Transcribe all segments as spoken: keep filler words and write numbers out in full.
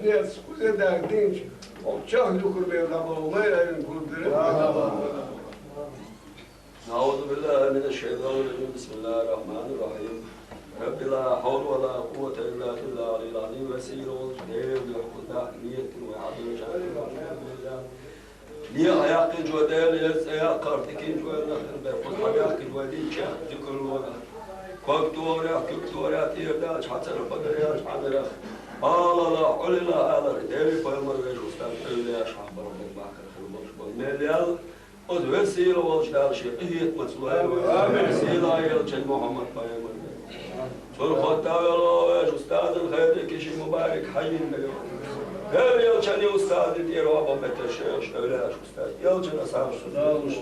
Кузе дагдинч, обчах люкур мел дабо, умай район курдире. أعوذ بالله من الشيطان الرجيم. بسم الله الرحمن الرحيم. رب لا حول ولا قوة إلا بالله العلي العظيم. Весела волча Даьла, вай хӀаьта ниятин вай хьадош. Ният яьккхинчо Даьла, еза цӀи яьккхар дикинчо вай нах бер, кхуза хьабаьхкинчо вай дийча дикур лора. Ког тохарах, куьг тохарах, тӀера даьлча хьацарах, багара яьлча хьадарах, алалах, Ӏулалах алар, Даьла, пайхамар вежа устаз, эвлияаш хьахьабар, бахкар хила болаш бола мел ял, оцу весела волча Дала шен къинхетамца лойла вай. Амин. Сийлахь Элчан Мухьаммад пайхамар. Цунах хоттавелла вежа устазан хайрдикан ши мубарак хьажийна мел йола. Даьла, Элчан устазан тӀера ваба метташ шайх, эвлияаш устаз, Элчан асхьабаш устаз,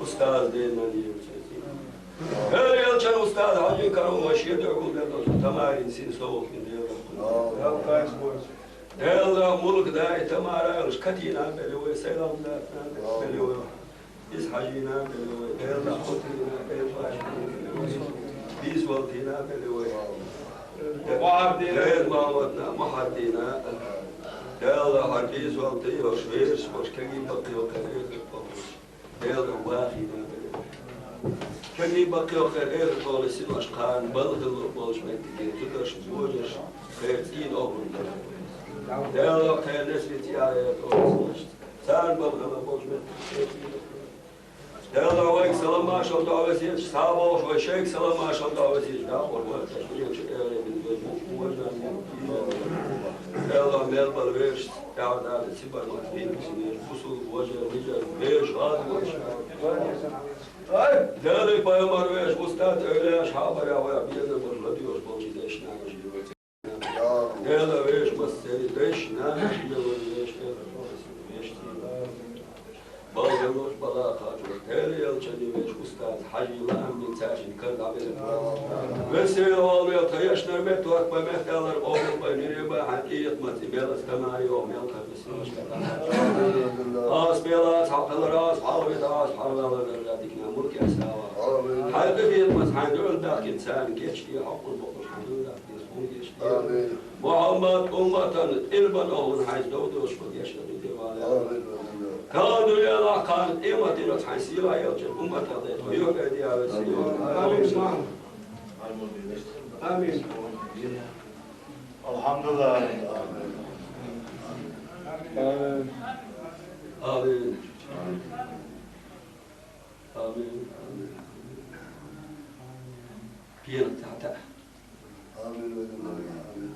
устаз дена ният. Даьла, Элчан устаз хьажийна каро вай шен дуьхьа гулбелла долча тамарин син совгӀат дина Даьла. Даьла, мулк даи тамара йолуш Катина белли вай, Сайламдатна белли вай, Исхьажина белли вай, Даьла, Хьутина белли вай, Бийсвалтина белли вай, Мухьардина, Мухьардина. Даьла, хьан Бийсвалти йолуш, вешаш болуш, кегий баккхий йоккхур болуш. Делан вахийна. Кегий баккхий йоккхур синош кхарна балхалла болчу меттиге зударшна божарш, кхеран цӀийнан охӀлун дара. Делан кхеран несвица яхье тӀе синош. Царна балхалла болчу меттиге кхеран цӀийнан охӀлун дара. Делан вайга салам-маршалла дӀа весеташ, схьа а вовшах вай шайга салам-маршалла дӀа весеташ, дӀа а вовшах вай тешна, вай бина вай бу-, божарна. Делан мел бала вешаш, тӀаьхьа дала цибар мац бийна бисинера, бусулба вежар, вижар, вежа гӀазот. Делан пайхамар вежа, устаз, эвлияаш хьабарехь вай безам бара ладоьгӀуш болчу дешнашна. Делан вежа, массеран дешнашна вай вежа, вежа. Балхалла, бала кхачо, Делан Элчанан вежа, устаз, хьажийла амин цаьршинна кара дӀабелла. Весела волу мел тхан ешнар меттахӀотта бан, метталар къобал бан, нуьре бан хьайн къинхетамца и мел аса тамаре йогӀу мел кхайкхийсина. Аса мел аса хьакхалар, аса хьалавита, аса хьалавалар дара диканна мулкех сагӀа. Хьайн къинхетамца хьайн дуьхьал баьхкина царна гечде, хьакъ боккхуш хьайн дуьхьал баьхкина царна гечде. Амин. Мухьаммад умматан къилбан охӀлун хьайца дов доцуш бан гечдан дуьтӀе вала. Амин. Кхана дуьненахь, кхана къематдийнахь хьайн сийлахь Элчан умматах дай тхо юххе а дийа весийлахь. Амин. Амин. Алхьамдулиллахь. Амин. Амин. Амин. Амин. Пенах тӀе хьатаьа. Амин. Амин. Амин. Амин.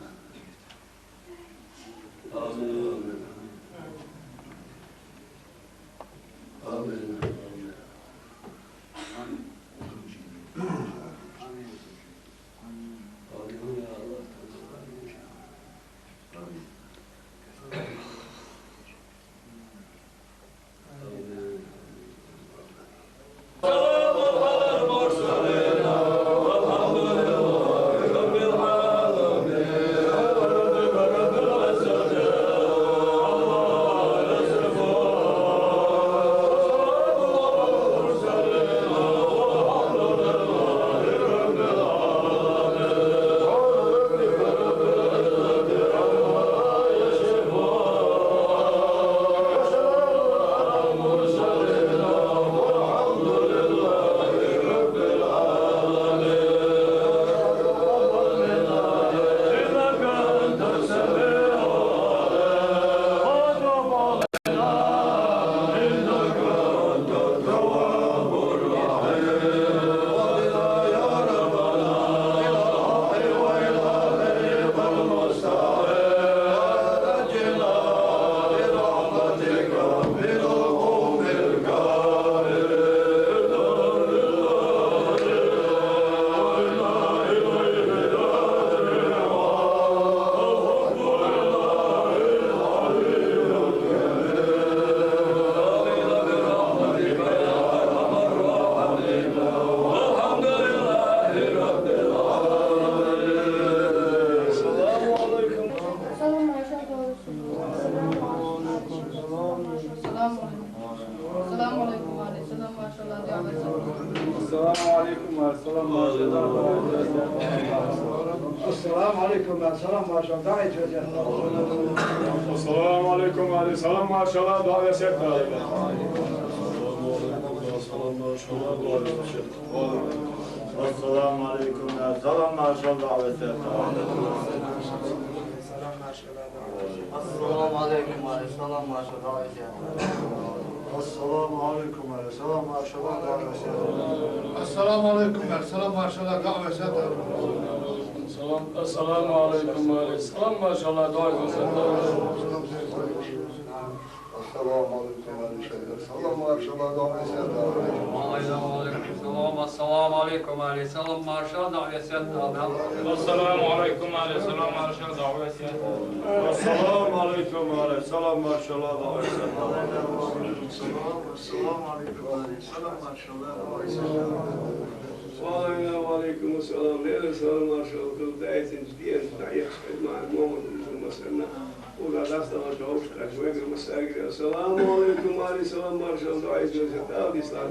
السلام عليكم. السلام عليكم. السلام عليكم. Ассаламу алейкум, салам, маршал, дагьи чёртен. Ассаламу алейкум, алейкум салам, маршалла, дуа весет. Ассаламу алейкум, салам, маршал, дуа весет. Ассаламу алейкум, алейкум салам, маршал, дуа весет. Ассаламу алейкум, алейкум салам, маршалла, дуа весет. Ассаламу алейкум, алейкум салам, маршалла, дуа весет. Салам, ассаламу алейкум, алейкум салам, маршалла, дуа весет. Ассаламу алейкум, алейкум салам, маршалла, дуа весет. Ва алейкум салам, ассаламу алейкум, алейкум салам, маршалла, дуа весет. Ассаламу алейкум, алейкум салам, маршалла, дуа весет. Ассаламу алейкум, алейкум салам, маршалла, дуа весет. Ассаламу алейкум, алейкум салам, маршалла, дуа весет. Ва алейкум салам, алейкум салам, маршалла, дуа весет. Ассаламу алейкум, алейкум салам, маршалла, дуа весет.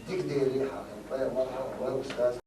Дик, дик, дик, дик, дик, дик,